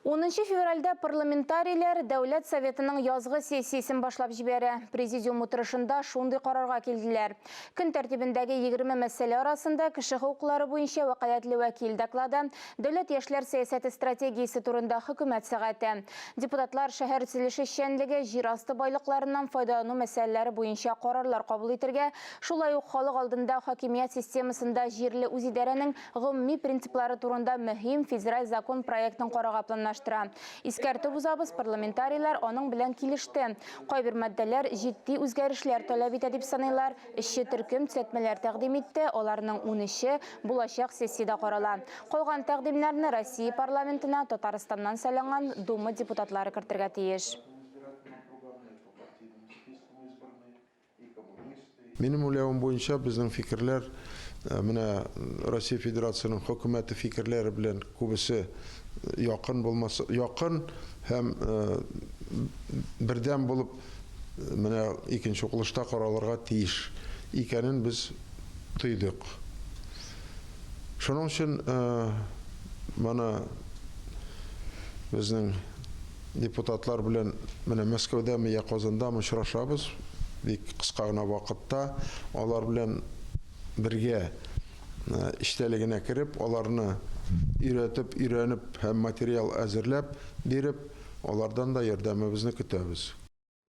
Унынчы февральдә парламентарийлар Дәүләт Советының язгы сессиясен башлап җибәрә. Президиум утырышында шундый карарга килделәр. Көн тәртибендәге 20 мәсьәлә арасында кеше хокуклары буенча вәкаләтле вәкил доклады, дәүләт яшьләр сәясәте стратегиясе турында хөкүмәт сәгате. Депутатлар шәһәр төзелеше эшчәнлеге, җир асты байлыкларыннан файдалану мәсьәләләре буенча карарлар кабул итергә, шулай ук халык алдында хакимият системасында җирле үзидарәнең гомуми принциплары турында мөһим федераль закон проектын карарга планлаштыра. Искәртеп узабыз, парламентарийлар аның белән килеште. Кайбер маддәләр җитди үзгәрешләр таләп итә дип саныйлар. Эшче төркем төзәтмәләр тәкъдим итте, аларның унөче булачак сессиядә карала. Калган тәкъдимнәрне Россия парламентына Татарстаннан сайланган Дума депутатлары кертергә тиеш. Минем уйлавым буенча, безнең фикерләр менә Россия Федерациясенең хөкүмәте фикерләре белән күбесе якын булмаса, якын һәм бердәм булып менә икенче укылышта каралырга тиеш икәнен без тойдык. Шуның өчен моны безнең депутатлар белән менә Мәскәүдәме я Казандамы очрашабыз. Бик кыска гына вакытта алар белән бергә эчтәлегенә кереп, аларны өйрәтеп, өйрәнеп һәм материал әзерләп биреп, алардан да ярдәмебезне көтәбез.